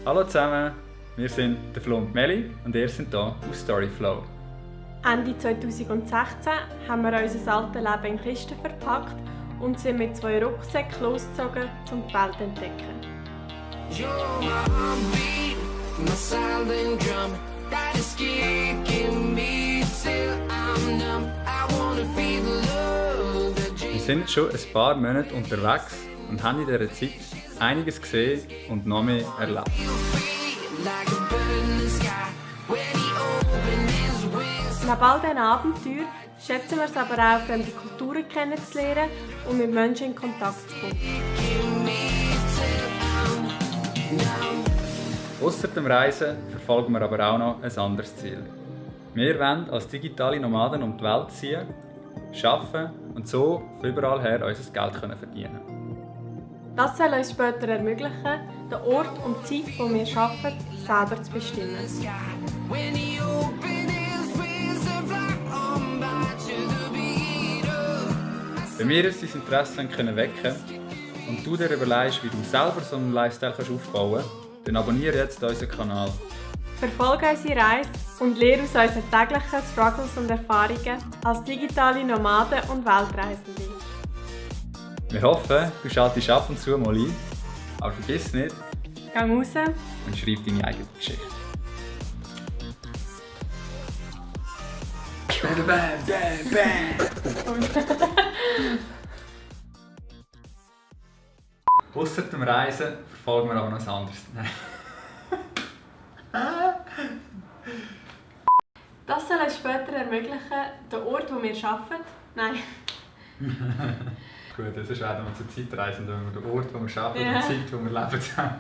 Hallo zusammen, wir sind der Flo und Melli und ihr seid hier auf Storyflow. Ende 2016 haben wir unser altes Leben in Kisten verpackt und sind mit 2 Rucksäcken losgezogen, um die Welt zu entdecken. You're my heartbeat, my silent drum. That is kicking me till I'm numb. I wanna feel the love that Wir sind jetzt schon ein paar Monate unterwegs und haben in dieser Zeit einiges gesehen und noch mehr erlebt. like a bird in the sky. When he opened his wings. Neben all diesen Abenteuern schätzen wir es aber auch, fremde Kulturen kennenzulernen und mit Menschen in Kontakt zu kommen. Ausser dem Reisen verfolgen wir aber auch noch ein anderes Ziel. Wir wollen als digitale Nomaden um die Welt ziehen, arbeiten und so von überall her unser Geld verdienen. Das soll uns später ermöglichen, den Ort und die Zeit, wo wir arbeiten, selber zu bestimmen. When he opened his wings and fly on by to the beat of. Wenn wir jetzt dein Interesse wecken können und du dir überlegst, wie du selber so einen Lifestyle aufbauen kannst, dann abonniere jetzt unseren Kanal. Verfolge unsere Reise und lehre aus unseren täglichen Struggles und Erfahrungen als digitale Nomaden und Weltreisende. Wir hoffen, du schaltest ab und zu mal ein, aber vergiss nicht Gang raus! und schreib deine eigene Geschichte. Bam, bam, bam, bam. Ausser dem Reisen verfolgen wir aber noch etwas anderes. Das soll uns später ermöglichen, den Ort, wo wir arbeiten, Gut, das ist auch, wenn wir zur Zeit reisen, wenn wir den Ort, wo wir arbeiten Ja. und die Zeit, wo wir leben, zusammen.